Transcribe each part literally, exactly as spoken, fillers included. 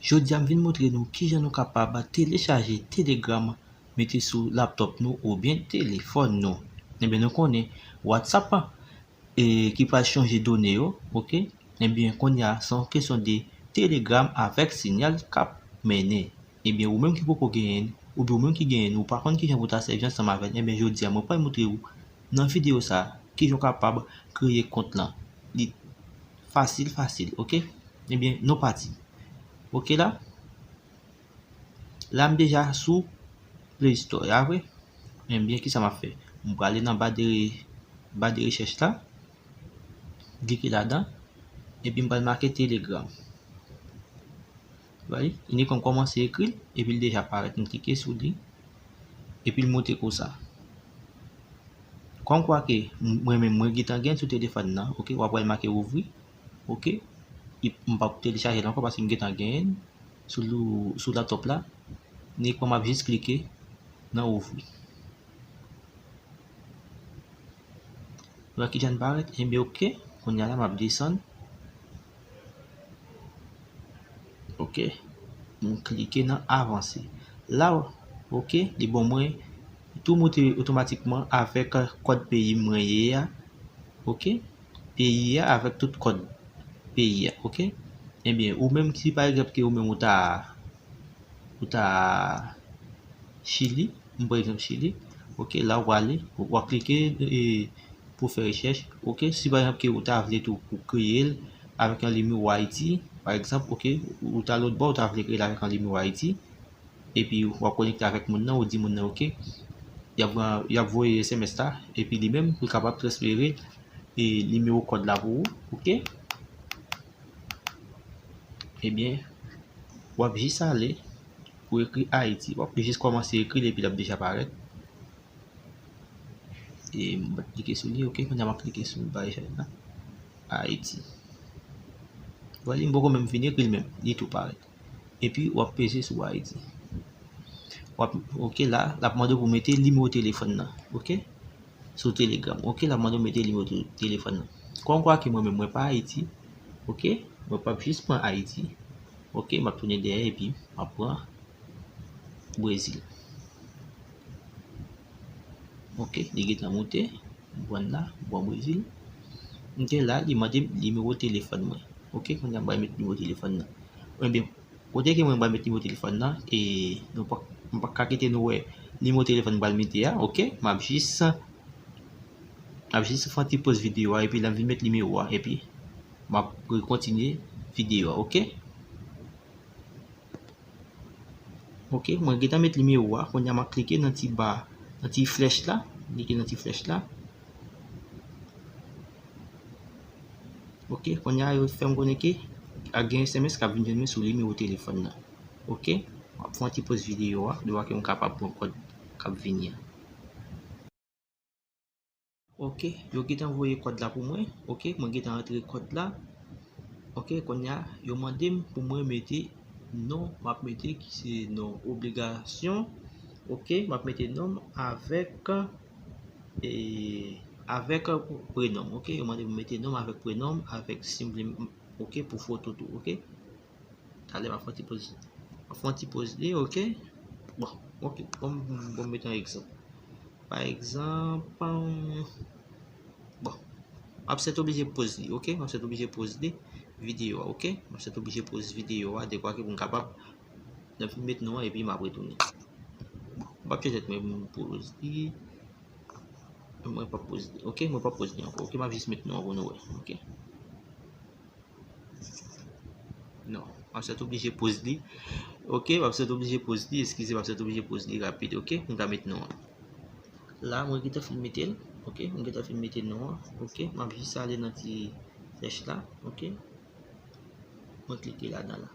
Jodi a, m vin montre nou kijan nou kapab telechaje Telegram, mete sou laptop nou oubyen telefòn nou. Ebyen, nou konnen WhatsApp, e, ki pral chanje done yo, oke? Ebyen, kounye a, se yon kesyon de Telegram avèk Signal k ap mennen. Ebyen, ou menm ki poko genyen l, oubyen ou menm ki genyen l, ou pa konn kijan pou w ta sèvi ansanm avè l, ebyen, jodi a, mwen pral montre w nan videyo sa a, kijan w kapab kreye kont lan. Li fasil, fasil, oke? Ebyen, nou pati. Oke la? La, m deja sou Play Store a, vre? Ebyen, kisa m ap fè? M prale nan ba de, ba de rechèch la, klike ladan, epi m pral make Telegram. Vwala, li konn kòmanse ekri l, epi l deja parèt. M klike sou li, epi l monte konsa. Kòmkwa ke m-, mwen menm, mwen gentan gen l sou telefòn nan, oke, w ap wè l make ouvri, oke. M p ap telechaje l ankò paske m gentan gen l sou, sou laptop la. Ni kòman m ap jis klike nan ouvri. Wè kijan l parèt? Ebyen, oke. Kounye a la, m ap desann. Oke. M klike nan avanse. La, oke, li ban mwen tou monte otomatikman avèk kòd peyi mwen ye a. Oke? Peyi a avèk tout kòd peyi a, oke? Ebyen, ou menm si pa egzanp ke ou menm ou ta, ou ta Chili, m pran egzanp Chili, oke, la w prale, w ap klike, e, pou fè rechèch, oke? Si pa egzanp ke ou ta vle tou pou kreye l avèk yon nimewo Ayiti, pa egzanp, oke, ou ta lòtbò, ou ta vle kreye l avèk yon nimewo Ayiti, epi w ap konekte avèk moun nan, ou di moun nan, oke, y ap, y ap voye S M S la, epi li menm, pou l kapab transfere, e, nimewo kòd la pou ou, oke? Ebyen, w ap jis ale pou ekri Ayiti. W ap jis kòmanse ekri l, epi l ap deja parèt. E m pa t klike sou li, oke, kounye a m ap klike sou bagay sa la. Ayiti. Vwala, m poko menm fin ekri l menm, li tou parèt. Epi w ap peze sou Ayiti. W ap, oke, la, l ap mande w pou mete nimewo telefòn nan, oke? Sou Telegram, oke, l ap mande w mete nimewo te-, telefòn nan. Kòmkwa ke mwen menm, mwen pa Ayiti, oke? Mwen p ap jis pran Ayiti, oke? M ap tounen dèyè epi m ap pran Brezil. Oke, li gentan moute. M pran la, m pran Brezil. Oke, la, li mande m nimewo telefòn mwen. Oke, kounye a m pral met nimewo telefòn nan. Ebyen, kote ke mwen pral met nimewo telefòn nan, e nou pa, m pa ka kite nou wè nimewo telefòn m pral mete a, oke? M ap jis, m ap jis fè yon ti poz videyo a, epi lè m vin met nimewo a, epi m ap rekontinye videyo a, oke? Oke, mwen gentan met nimewo a. Kounye a m ap klike nan ti ba, nan ti flèch la. Klike nan ti flèch la. Oke, kounye a yo fè m konnen ke ap gen S M S k ap vin jwenn mwen sou nimewo telefòn nan. Oke, m ap fè yon ti poz videyo a, de fason ke m kapab pran kòd k ap vini an. Oke, yo gentan voye kòd la pou mwen. Oke, mwen gentan antre kòd la. Oke, kounye a, yo mande m pou mwen mete non, m ap mete ki se non obligasyon. Oke, m ap mete non m avèk, e, avèk prenon m. Oke, yo mande m mete non m avèk prenon m, avèk senb li, oke, pou foto tou, oke. Talè m ap fè yon ti poz, m ap fè yon ti poz li, oke. Bon, oke, bon, bon, m mete yon egzanp. Pa egzanp, bon, m ap sètoblije poz li, oke? M ap sètoblije poz li, videyo a, oke? M ap sètoblije poz videyo a, dekwa ke pou m kapab, lè m fin met non an, epi m ap retounen. Bon, m p ap chèche tèt mwen pou m poz li. Mwen p ap poz li, oke? Mwen p ap poz li ankò, oke? M ap jis met non an pou nou wè, oke? Non, m ap sètoblije poz li. Oke, m ap sètoblije poz li, eskize, m ap sètoblije poz li rapid, oke? M ka met non an. La, mwen gentan fin mete l, oke? Mwen gentan fin mete non an, oke? M ap jis ale nan ti flèch la, oke? Mwen klike ladan la.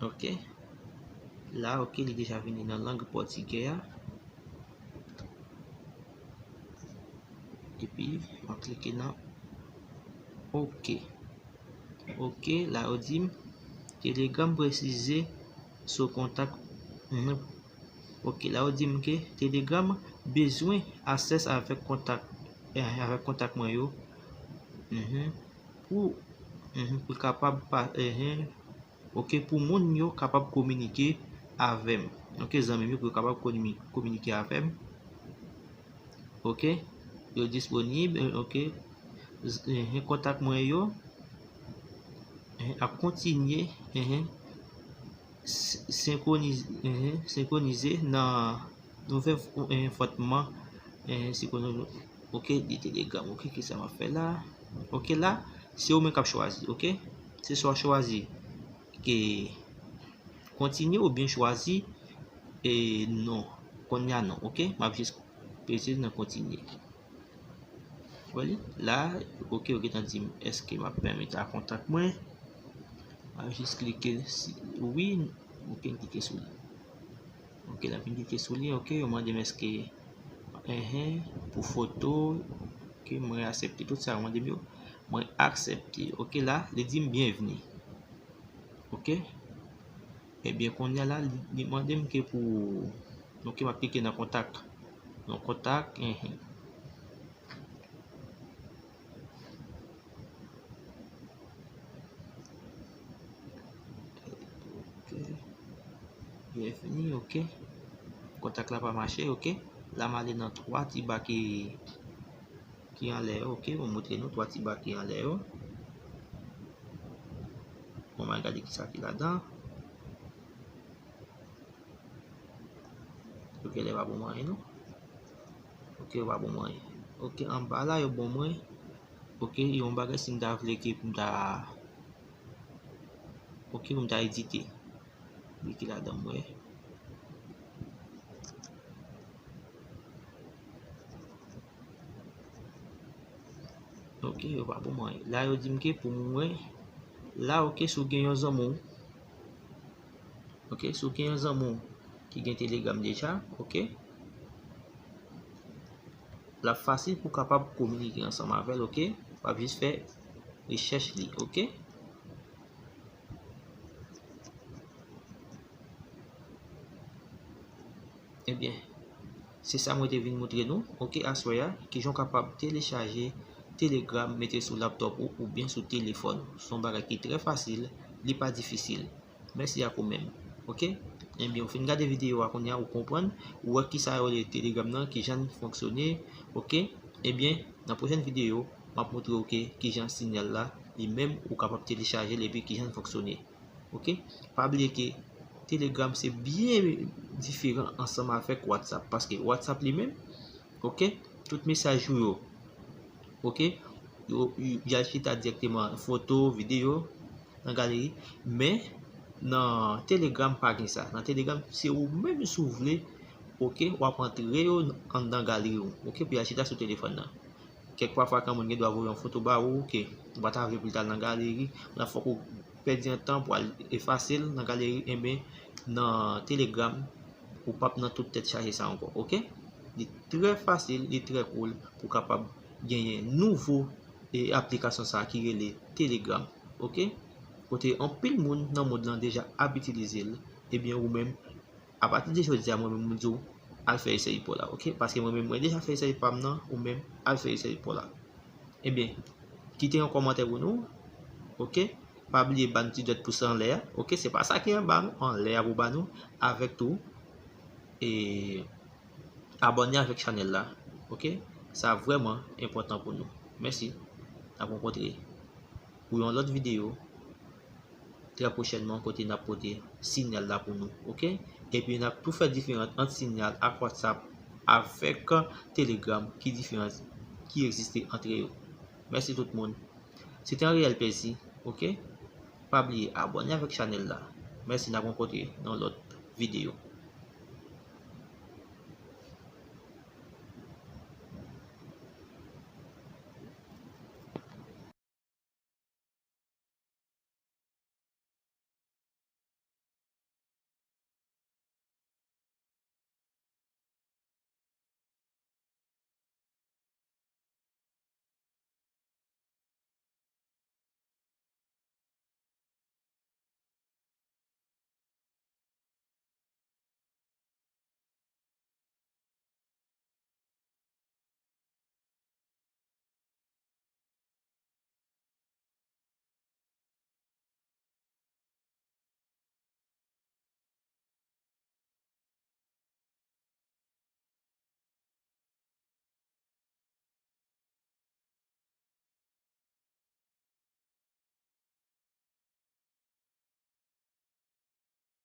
Oke. La, oke, li deja vini nan lang pòtigè a. Epi, mwen klike nan oke. Oke, la yo di m, Telegram presize sou kontak. Mhm. Oke, la yo di m ke Telegram bezwen aksè avèk kontak, eh, avèk kontak mwen yo. Mhm. Pou, Mhm, pou l kapab pa, mhm. Ok, pou moun yo kapab kominike avè m. Ok, zanmi m yo, pou yo kapab komi-, kominike avè m. Ok, yo disponib, eh, ok. Z-, eh, kontak mwen yo, eh, ap kontinye, eh, s-, senkwoniz-, eh, senkwonize nan nouvèl fò-, eh, fòtman, eh, senkwonize. Ok, de Telegram. Ok, kisa m ap fè la? Ok, la, se ou menm k ap chwazi, ok? Se swa chwazi ke kontinye oubyen chwazi, e, non. Kounye a non, ok? M ap jis peze nan kontinye. Wè li? La, ok, yo gentan di m, èske m ap pèmèt a kontak mwen? M ap jis klike si wi, ok, m klike sou li. Ok, la vin klike sou li, ok, yo mande m èske, enhen, pou foto, ok, mwen aksepte tout sa yo mande m yo. Mwen aksepte, ok, la, li di m byenvni. Ok? Ebyen, kounye a la, li, li mande m ke pou, ok, m ap klike nan kontak. Nan kontak, enhen. Ok. Byenvni, ok. Kontak la pa mache, ok. La m ale nan twa ti ba ki, ki anlè yo, ok. Mwen montre nou twa ti ba ki anlè yo. Bon, mwen gade kisa ki ladan. Ok, lè pa bon mwen non. Ok, yo pa bon mwen. Ok, anba la, yo bon mwen. Ok, yon bagay si m ta vle ke pou m ta, ok, pou m ta edite. Li ki ladan mwen. Ok, yo pa bon mwen. La, yo di m ke pou mwen. La, ok, si w gen yon zanmi w. Ok, si w gen yon zanmi w ki gen Telegram deja, ok. L ap fasil pou w kapab kominike ansanm avè l, ok. W ap jis fè rechèch li, ok. Ebyen, se sa mwen te vin montre nou, ok, aswè a, kijan w kapab telechaje Telegram, mete sou laptòp ou oubyen sou telefòn. Se yon bagay ki trè fasil, li pa difisil. Mèsi ak ou menm. Ok? Ebyen, ou fin gade videyo a kounye a, ou konprann, ou wè kisa yo rele Telegram nan, kijan l fonksyone. Ok? Ebyen, nan pwochèn videyo, m ap montre w ke kijan Signal la, li menm, ou kapab telechaje l epi kijan l fonksyone. Ok? Pa bliye ke Telegram se byen diferan ansanm avèk WhatsApp, paske WhatsApp li menm, ok, tout mesaj ou yo, ok, yo, y al chita dirèkteman, foto, videyo, nan galeri. Men, nan Telegram, pa gen sa. Nan Telegram, se ou menm si w vle, ok, w ap antre yo anndan galeri w, ok, pou y al chita sou telefòn nan. Kèk pafwa, kan moun gen dwa voye yon foto ba ou, ke ou pa ta vle pou l t al nan galeri, la fòk ou pèdi yon tan pou al efase l nan galeri, enben, nan Telegram, ou p ap nan tout tèt chaje sa ankò, ok? Li trè fasil, li trè cool pou kapab genyen nouvo, e, aplikasyon sa ki rele Telegram, ok? Kote anpil moun nan mond lan deja ap itilize l, ebyen, ou menm, apati de jodi a, mwen menm, m di w, al fè esèy pa w la, ok? Paske mwen menm, mwen deja fè esèy pa m nan, ou menm, al fè esèy pa w la. Ebyen, kite yon kòmantè pou nou, ok? Pa bliye ba n ti dwèt pous anlè a, ok? Se pa sa ki anba, non, anlè a pou ba nou, avèk tou, e, abòne avèk chanèl la, ok? Sa vrèman enpòtan pou nou. Mèsi. N ap rankontre pou yon lòt videyo trè pwochènman, kote n ap pote Signal la pou nou, ok? Epi n ap tou fè diferans ant Signal ak WhatsApp avèk Telegram, ki diferans ki egziste antre yo. Mèsi tout moun. Se te yon reyèl plezi, ok? Pa bliye abòne avèk chanèl la. Mèsi, n ap rankontre nan lòt videyo.